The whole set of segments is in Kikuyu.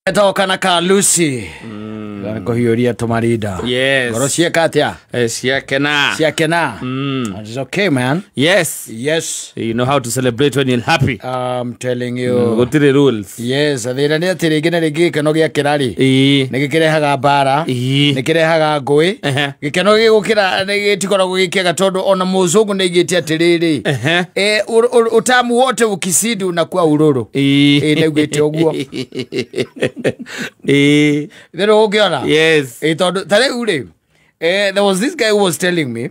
Etagwo kana ka Lucy. Nĩ kũhiũria tũmarinda. Yes. Ngoro cieka atĩa? Ciakena. Ciakena. It's okay, man. Yes. Yes. You know how to celebrate when you're happy. I'm telling you. Gũtirĩ rules. Yes, thĩna nĩ atĩ rĩngĩ na rĩngĩ gĩkeno gĩakĩra rĩ, Ĩĩ. nĩ gĩkĩrehaga mbara, Ĩĩ. nĩ kĩrehaga ngũĩ. Ehe. Gĩkeno gĩgũkĩra nĩ gĩtikoragwo gĩkĩega tondũ ona mũzũngũ nĩ aigĩte atĩrĩrĩ, Ehe. utamu wote ukisidi unakuwa ururu. Ĩĩ. Ĩĩ, nĩaugĩte ũguo. Ĩĩ. Thĩna ũngĩona? Yes. Tondũ ta rĩu rĩ, there was this guy who was telling me,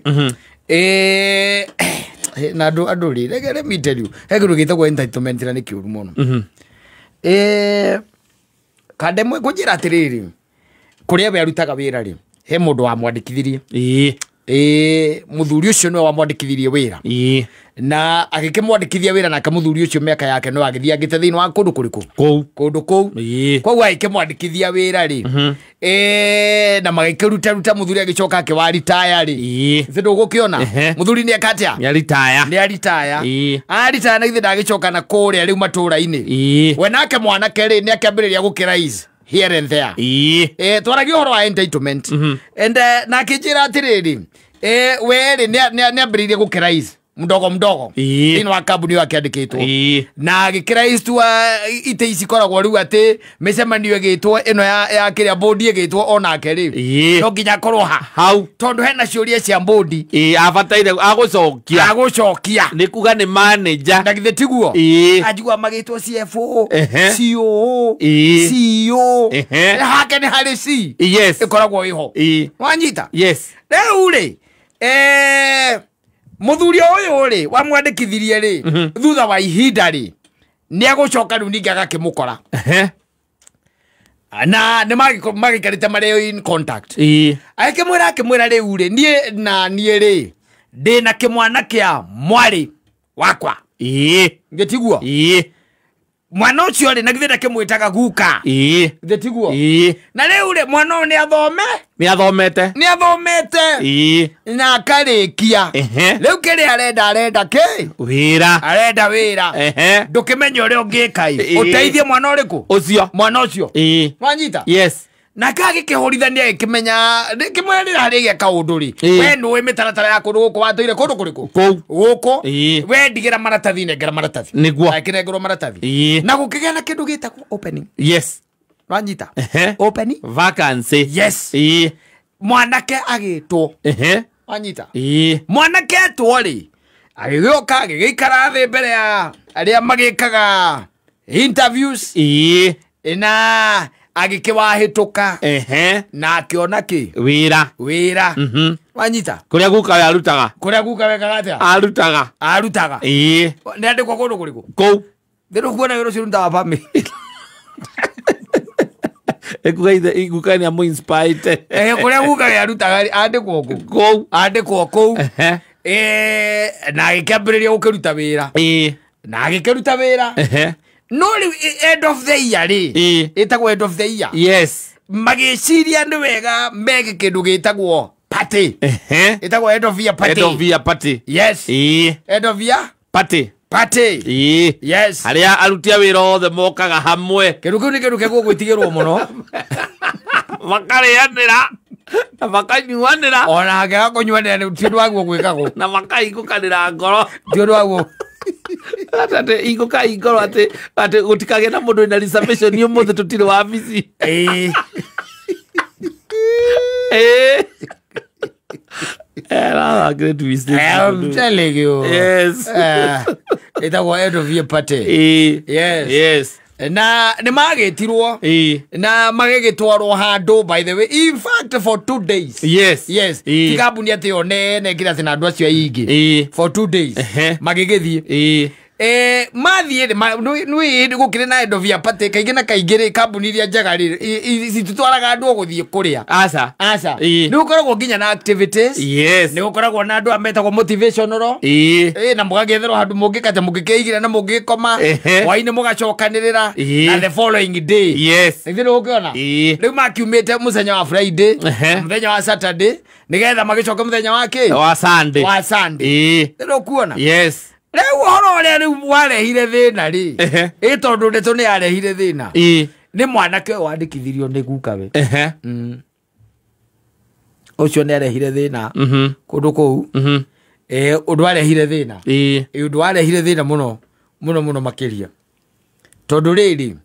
na andũ rĩ, reke let me tell you, he kĩndũ gĩtagwo entitlement na nĩ kĩũru mũno. Kandemwe ngũnjĩra atĩrĩrĩ, kũrĩa we arutaga wĩra rĩ, he mũndũ wamwandĩkithirie. Ĩĩ. Mũthuri ũcio nĩwe wamwandĩkithirie wĩra. Ĩĩ. Na agĩkĩmwandĩkithia wĩra nake mũthuri ũcio mĩaka yake no agĩthiangĩte thĩinĩ wa kũndũ kũrĩkũ? Kũu. Kũndũ kũu. Ĩĩ. Koguo agĩkĩmwandĩkithia wĩra rĩ, na magĩkĩrutaruta mũthuri agĩcoka akĩwaritaya rĩ. Ĩĩ. Githĩ ndũgũkĩona? Ehe. Mũthuri nĩ eka atĩa? Nĩ aritaya. Nĩ aritaya. Ĩĩ. Aritaya na githĩ ndagĩcoka na kũrĩa rĩu matũũra-inĩ. Ĩĩ. We nake mwanake rĩ, nĩ akĩambĩrĩria gũkĩraise here and there. Ĩĩ. Twaragia ũhoro wa entitlement. And na akĩnjĩra atĩrĩrĩ, we rĩ, nĩ ambĩrĩirie gũkĩraise mdogo mdogo Ĩĩ. thĩinĩ wa kambuni ĩyo akĩandĩkĩtwo. Ĩĩ. Na agĩkĩraise tu itĩ ici ikoragwo rĩu atĩ mĩcemanio ĩgĩtwo ĩno ya kĩrĩa bũndi ĩgĩtwo onake rĩ, Ĩĩ. no nginya akorwo ha Hau. tondũ hena ciũria cia bũndi. Ĩĩ, abataire agũcokia. Agũcokia. Nĩ kuga nĩ manager. Na githĩ tiguo? Ĩĩ. Anjigua magĩtwo CFO, Ehe. COO, Ĩĩ. CEO. Ehe. Hake nĩ harĩ C. Yes. Ĩkoragwo ĩho. Ĩĩ. Wanyita? Yes. Rĩu rĩ, mũthuri ũyũ rĩ wamwandĩkithirie rĩ, thutha wa ihinda rĩ, nĩ agũcoka rĩu ningĩ agakĩmũkora. Ehe. Na nĩ magĩikarĩte marĩ in contact. Ĩĩ. Akĩmwĩra rĩu rĩ, niĩ na niĩ rĩ, ndĩna kĩmwana kĩa mwarĩ wakwa. Ĩĩ. Gĩtiguo? Ĩĩ. Mwana ũcio rĩ, na githĩ ndakĩmwĩtaga guka. Ĩĩ. Gĩtiguo? Ĩĩ. Na rĩu rĩ, mwana ũyũ nĩ athome? Nĩ athomete. Nĩ athomete. Ĩĩ. Na akarĩkia. Ehe. Rĩu kĩrĩa arenda kĩ? Wĩra. Arenda wĩra. Ehe. Ndũkĩmenya ũrĩa ũngĩka ĩ. Ĩĩ. Ũteithie mwana ũrĩkũ? Ũcio. Mwana ũcio. Ĩĩ. Wanyita? Yes. Nake agĩkĩhũrithania agĩkĩmenya, kĩmwĩra rĩrĩa harĩgĩa kaũndũ rĩ. Ĩĩ. We nĩũĩ mĩtaratara ya kũndũ gũkũ watũire kũndũ kũrĩkũ? Kũu. Gũkũ. Ĩĩ. We ndigĩra maratathi, nengera maratathi. Nĩguo. Akĩnengerwo maratathi. Ĩĩ. Na gũkĩgĩa na kĩndũ gĩtagwo opening. Yes. Wanyita? Ehe. Opening? Vacancy. Yes. Ĩĩ. Mwanake agĩtwo. Ehe. Wanyita? Ĩĩ. Mwanake etwo rĩ, agĩgĩũka agĩgĩikara thĩ mbere ya arĩa magĩkaga interviews. Ĩĩ. Na agĩkĩwahĩtũka. Ehe. Na akĩona kĩ? Wĩra. Wĩra. Wanyita? Kũrĩa guka we arutaga. Kũrĩa guka wekaga atĩa? Arutaga. Arutaga. Ĩĩ. Nĩ andĩkwo kũndũ kũrĩkũ? Kũu. Thĩ ndũkuona wĩra ũcio ũrutaga family. Ekuga ithe guka nĩ amũ-inspirete. Kũrĩa guka we arutaga rĩ, andĩkwo kũ? Kũu. Andĩkwo kũu. Ehe. Na agĩkĩambĩrĩria gũkĩruta wĩra. Ĩĩ. Na agĩkĩruta wĩra. Ehe. No rĩu end of the year rĩ, Ĩĩ. ĩtagwo end of the year. Yes. Magĩciria nĩ wega meke kĩndũ gĩtagwo party. Ehe. Ĩtagwo end of year party. End of year party. Yes. Ĩĩ. End of year Party. party. Ĩĩ. Yes. Harĩa aruti a wĩra othe mokaga hamwe. Kĩndũ kĩu nĩ kĩndũ kĩa gwĩtigĩrwo mũno. Makarĩanĩra na makanyuanĩra. Ona hangĩaga kũnyuanĩra nĩ ti ũndũ waguo gwĩkagwo. Na makahingũkanĩra ngoro. Ti ũndũ waguo. Atĩ hingũka ngoro atĩ gũtikagĩe na mũndũ wĩna reservation ũmũthĩ tũtirĩ wabici. Ĩĩ. Ĩĩ. That's a great mistake. I'm telling you. Yes. Ĩtagwo end of year party. Ĩĩ. Yes. Yes. Na nĩ magĩtirwo. Ĩĩ. Na magĩgĩtwarwo handũ, by the way, in fact for 2 days. Yes. Yes. Ĩĩ. Ti kambuni atĩ yo nene nginya atĩ na andũ acio aingĩ. Ĩĩ. For 2 days. Ehe. Magĩgĩthiĩ. Ĩĩ. Mathiĩ rĩ, nĩ gũkĩrĩ na end of year party kaingĩ na kaingĩ rĩ, kambuni iria njega rĩ, cititwaraga andũ o gũthiĩ kũrĩa. Aca. Aca. Ĩĩ. Nĩ gũkoragwo nginya na activities. Yes. Nĩ gũkoragwo na andũ a metagwo motivational. Ĩĩ. Ĩĩ, na mũgagĩetherwo handũ mũngĩkate mũngĩkĩigĩra na mũngĩkoma. Ehe. Hwaĩ-inĩ mũgacokanĩrĩra. Ĩĩ. Na the following day. Yes. Githĩ nĩ ũkĩona? Ĩĩ. Rĩu makiumĩte mũthenya wa Friday, Ehe. mũthenya wa Saturday, nĩgetha magĩcoke mũthenya wa kĩ? Wa Sunday. Wa Sunday. Ĩĩ. Nĩ ũkuona? Yes. Rĩu ũhoro ũrĩa rĩu warehire thĩna rĩ, Ehe. ĩ tondũ ndeto nĩ yarehire thĩna. Ĩĩ. Nĩ mwanake ũyũ wandĩkithirio nĩ gukawe. Ehe. Ũcio nĩ arehire thĩna Mhm. kũndũ kũu. Mhm. Ũndũ arehire thĩna. Ĩĩ. Ũndũ warehire thĩna mũno mũno mũno makĩria tondũ rĩrĩ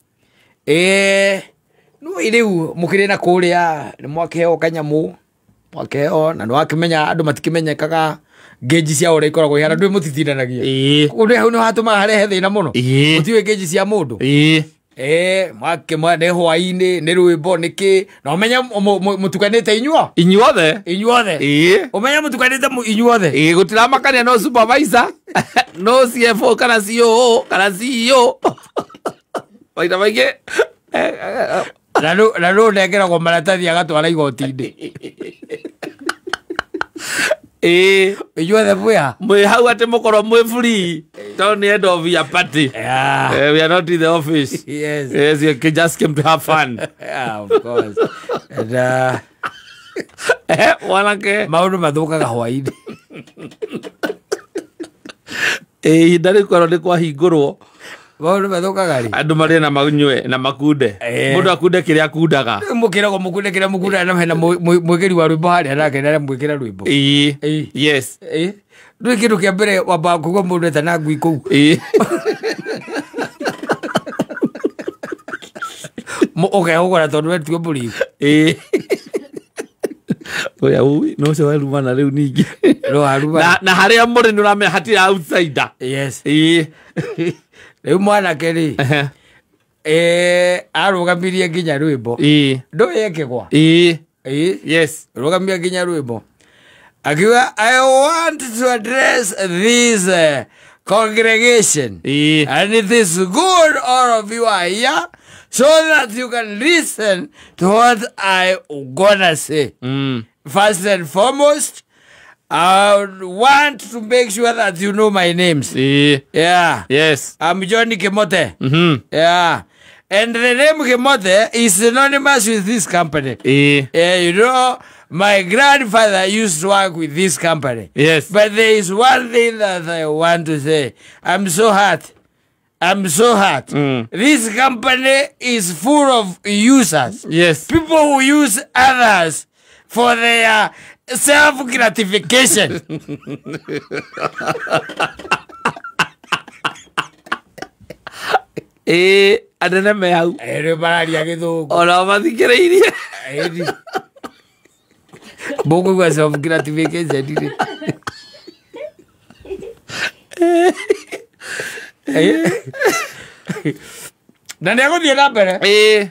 nĩ rĩu mũkĩrĩ na kũrĩa nĩ mwakĩheo kanyamũ mwakĩheo na nĩ wakĩmenya andũ matikĩmenyekaga ngĩnji ciao ũrĩa ikoragwo ihana ndũĩ mũtitindanagia. Ĩĩ. Kũndũ hau nĩ hatũmaga harehe thĩna mũno. Ĩĩ. Mũtiũĩ ngĩnji cia mũndũ. Ĩĩ. Mwakĩmwa nĩ hwaĩ-inĩ nĩ rwĩmbo nĩ kĩ na ũmenye mũtukanĩte inyuo Inyuothe. Inyuothe. Ĩĩ. Ũmenye mũtukanĩte inyuothe. Ĩĩ, gũtiramakania no supervisor, no CFO kana COO kana CEO maita maingĩ. Na nũ nengeragwo maratathi agatwara igoti-inĩ. Ĩĩ. Inyuothe mwĩha. Mwĩ hau atĩ mũkorwo mwĩ free tondũ nĩ end of year party. Yeah. We are not in the office. Yes. Yes, you just came to have fun. Yeah, of course. And, mwanake. Maũndũ mathũkaga hwaĩ-inĩ. Ĩĩ, ihinda rĩu kwerwo nĩ kwahingũrwo. Maũndũ mathũkaga rĩ? Andũ marĩe na manyue na makunde. Mũndũ akunde kĩrĩa akundaga. Mũkĩragwo mũkunde kĩrĩa mũkundaga na hena mwĩkĩri wa rwĩmbo harĩa nake na mwĩkĩra rwĩmbo. Ĩĩ. Ĩĩ. Yes. Ĩĩ. Ndũĩ kĩndũ kĩa mbere wambaga kũigua mũndũ etana ngui kũu. Ĩĩ. Ũkehũgũra tondũ we tiwe mũrĩu. Ĩĩ. Oya ui, no ũcio werumana rĩu ningĩ. No warumana. Na harĩa mũrĩ nĩ ũramenya hatirĩ outsider. Yes. Ĩĩ. Rĩu mwanake rĩ, arũgamirie nginya rwĩmbo. Ĩĩ. Ndũĩ ĩkĩgwa. Ĩĩ. Ĩĩ. Yes. Rũgamia nginya rwĩmbo. Akiuga, I want to address this congregation. Ĩĩ. And it is good all of you are here so that you can listen to what I gonna say. First and foremost, I want to make sure that you know my names. Ĩĩ. Yeah. Yes. I'm Johnny Kimote. Mhm. Yeah. And the name Kimote is synonymous with this company. Ĩĩ. Yeah, you know, my grandfather used to work with this company. Yes. But there is one thing that I want to say. I'm so hurt. I'm so hurt. This company is full of users. Yes. People who use others for their self-gratification. Ĩĩ, anene me hau. Rĩu mararia gĩthũngũ. Ona mathikĩrĩirie. Ĩni. Mũkũigua self-gratification rĩ. Na nĩ egũthiĩ na mbere. Ĩĩ.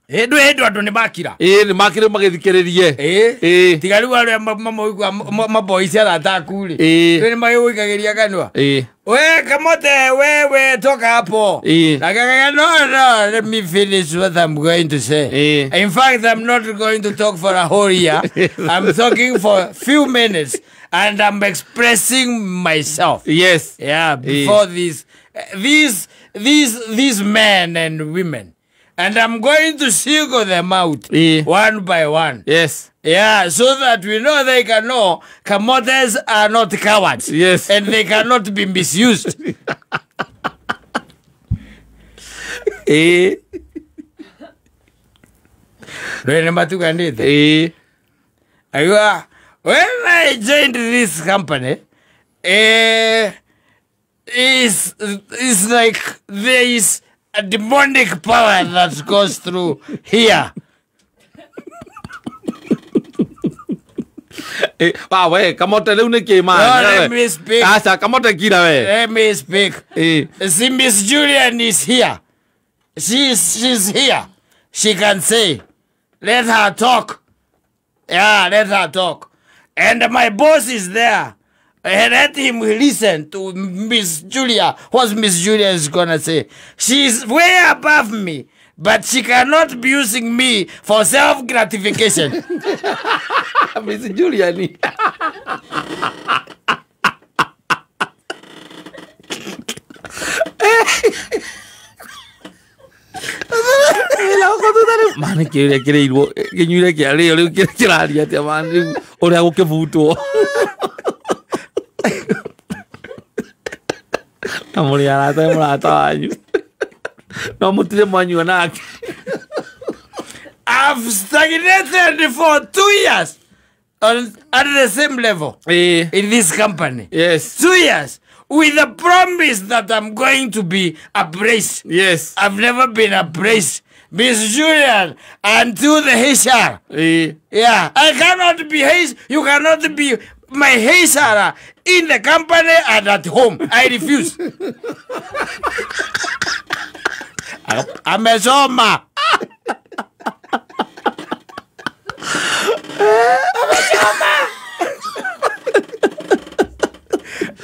Ĩĩ, ndũĩ hĩndĩ andũ nĩ makira. Ĩĩ, nĩ makire magĩthikĩrĩrie. Ĩĩ. Ĩĩ. Tiga rĩu arĩa mamũigua maboici arata aku rĩ. Ĩĩ. Ndũĩ nĩ magĩgũikagĩria kanua. Ĩĩ. We Kamote, wewe toka hapo. Ĩĩ. Like, no, no, let me finish what I'm going to say. Ĩĩ. In fact, I'm not going to talk for a whole year. I'm talking for a few minutes and I'm expressing myself. Yes. Yeah, before these men and women. And I'm going to single them out one by one. Yes. Yeah, so that we know they can know Kamotes are not cowards. Yes. And they cannot be misused. Eh. Eh. When I joined this company, it's like there is a demonic power that goes through here. We, Kamote leo ni kima. No, let me speak. Asa, Kamote kira we. Let me speak. See, Miss Julian is here. She's here. She can say. Let her talk. Yeah, let her talk. And my boss is there. Let him listen to Miss Julia. What Miss Julia is gonna say. She's way above me, but she cannot be using me for self-gratification. Miss Julia ni. Mani kire kire irwo kinyuire kia rio riu kire kiraria atia mani uria gukibutwo. Na muri arata murata wanyu. No mũtirĩ mwanyua nake. I've stagnated for 2 years at the same level in this company. Yes. 2 years with the promise that I'm going to be appraised. Yes. I've never been appraised. Miss Julian, until the HR. Yeah. I cannot be HR. You cannot be my HR in the company and at home. I refuse. Amesoma.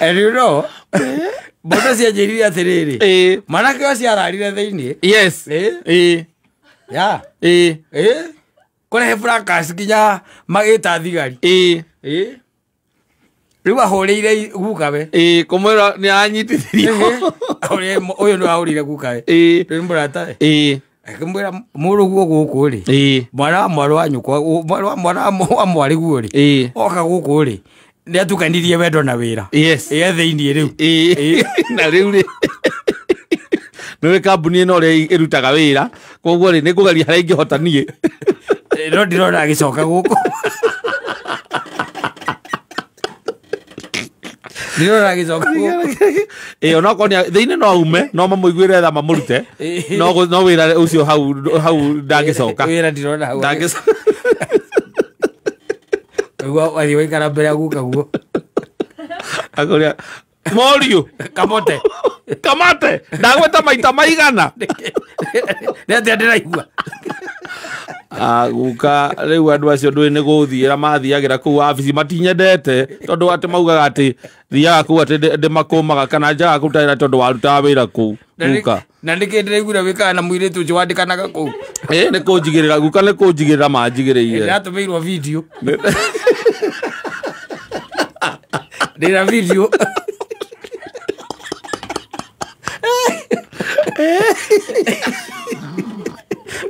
And you know, mũndũ cianjĩrire atĩrĩrĩ, mwanake ũcio ararire thĩinĩ. Yes. Yeah. Kũrehe fracas nginya magĩta thigari. Rĩu ahũrĩire gukawe. Kũmwĩra nĩ aranyitithirio. Ũyũ nĩ ahũrĩire gukawe. Rĩu mũratawe. Akĩmwĩra mũrũguo gũkũ rĩ, mwana wa mwarĩ wa nyũkwa, mwana wa mwarĩ guo rĩ, oka gũkũ rĩ, nĩ atukanirie wendo na wĩra. Yes. Ĩ thĩinĩ rĩu. Na rĩu rĩ, nĩwe kambuni ĩno ũrĩa ĩrutaga wĩra, koguo rĩ, nĩ ngũgeria harĩa ingĩhota niĩ. No ndirona agĩcoka gũkũ. Ndirona agĩcoka gũkũ. Onokorwo nĩ thĩinĩ no aume, no mamũiguĩre tha mamũrute. No wĩra ũcio hau ndangĩcoka. Wĩra ndirona hau. Ndangĩcoka. Ũguo wathiĩ waikara mbere ya guka guo. Akũria, Mũriũ. Kamote. Kamate. Ndagwĩta maita maigana. Nĩ atĩa ndĩraigua. Guka rĩu andũ acio ndũĩ nĩ gũthiĩra mathiagĩra kũu wabici matinyendete tondũ atĩ maugaga atĩ thiaga kũu atĩ ndĩmakũmaga kana njaga kũruta wĩra tondũ warutaga wĩra kũu guka. Na nĩkĩ ndĩraiguire wĩkaga na mũirĩtu ũcio wandĩkanaga kũu? Nĩ kũnjigĩrĩra guka, nĩ kũnjigĩrĩra manjigĩrĩire. Ndĩratũmĩirwo video. Ndĩna video.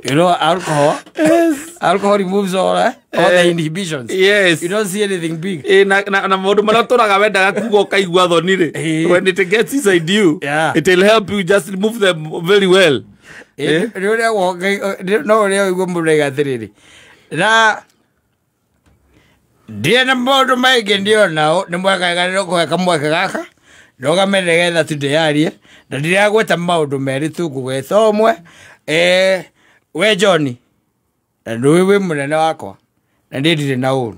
You know, alcohol. Yes. Alcohol removes all the inhibitions. Yes. You don't see anything big. Na maũndũ marĩa ũtũraga wendaga kuga ũkaigua thoni rĩ. When it gets inside you, yeah, it will help you just remove them very well. No ũrĩa ũigua mũndũ aiga atĩrĩrĩ. Na ndirĩ na maũndũ maingĩ ndĩonao nĩ mwega nĩ ũkũhe kamweke gaka ndũgame nĩgetha tu ndĩyarie na ndiragweta maũndũ merĩ tu ngũgweta ũmwe. We Johnny, na nĩũĩ wĩ mũnene wakwa na niĩ ndirĩ na ũru.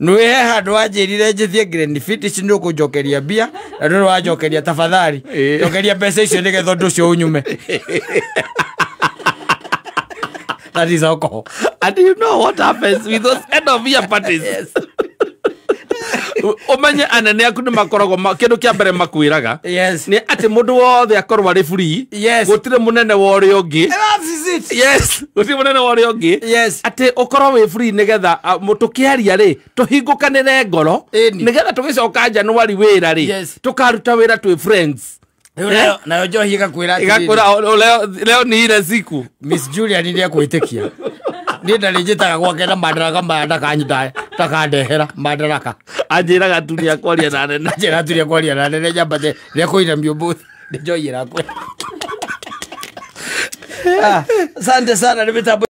Nĩũĩ he handũ wanjĩrire njĩthiĩ Glen Fitch nĩ ũkũnjokeria mbia na ndũrĩ wanjokeria, tafadhali njokeria mbeca icio nĩgetha ũndũ ũcio ũnyume. That is alcohol. And you know what happens with those end of year parties? Yes. Ũmenye anene aku nĩ makoragwo kĩndũ kĩa mbere makwĩraga nĩ atĩ mũndũ wothe akorwo arĩ free. Yes. Gũtirĩ mũnene wa ũrĩa ũngĩ. That is it. Yes. Gũtirĩ mũnene wa ũrĩa ũngĩ. Yes. Atĩ ũkorwo wĩ free nĩgetha tũkĩaria rĩ tũhingũkanĩre ngoro nĩgetha tũgĩcoka January wĩra rĩ tũkaruta wĩra twĩ friends. Nayo njohi ĩgakwĩra atĩrĩrĩ. Ĩgakwĩra leo ni ile siku. Miss Julia nĩ nĩekwĩtĩkia. Niĩ ndarĩ njĩtaga gwake na madaraka maya ndakandehera madaraka. Anjĩraga tu nĩakwaria na nene. Anjĩraga tu nĩakwaria na nene nyambate nĩekũinamia ũmũthĩ. Nĩ njohi ĩrakwĩra. Asante sana nĩ mĩtambo.